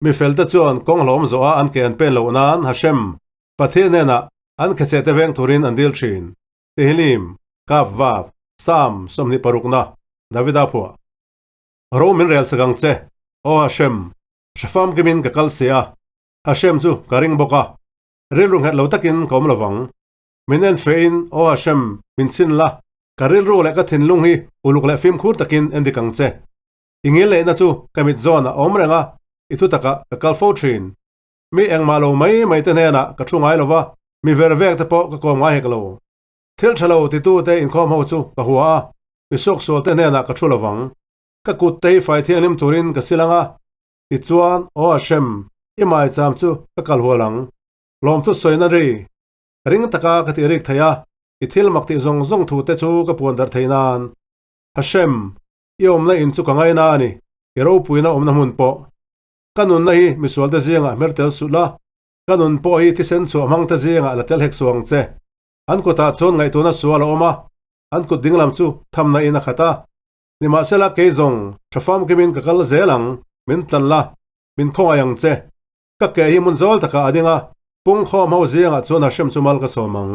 Mi felte chuan kawng hlawm zawha an ke an pen loh nan Hashem, Pathian hnenah an khecheh te veng turin an dil thin. Tehillim, Kaf Vav, Psalm 26 na, Davida phuah. Ro min rel sak ang che, Aw Hashem, hre famkimin ka kal si a, Hashem chu ka ring bawk a, rilru nghet lo takin ka awm lovang. Min en fehin, Aw Hashem, min chhin la, ka rilru leh ka thinlung hi uluk leh fimkhur takin en dik ang che. I ngil neihna chu ka mit zawn a awm reng a, i thu takah ka kal fo thin. Mi engmah lo mai mai te hnenah ka thu ngai lo va, mi ver vek te pawh ka kawm ngai hek lo. Thil tha lo titute inkhawm ho chu ka hua a, mi suaksual te hnenah ka thu lo vang. Ka kut te hi fai thianghlim turin ka sil ang a, tichuan, Aw Hashem, i maicham chu ka kal hual ang. Lawmthu sawina ri ring taka ka tih rik thei a, i thil mak tih zawng zawng thu te chu ka puan darh thei nan. Hashem, i awmna in chu ka ngaina a ni, i ropuina awmna hmun pawh. Ka nunna hi misualte zingah hmer tel suh la, ka nun pawh hi thisen chhuah hmangte zingah la tel hek suh ang che. An kutah chuan ngaihtuahna sual a awm a, an kut dinglam chu thamna in a khat a. Nimahsela kei zawng tha famkimin ka kal zel ang, min tlan la, min khawngaih ang che. Ka ke hi hmun zawl takah a ding a, pungkhawm ho zingah chuan Hashem chu mal ka sawm ang.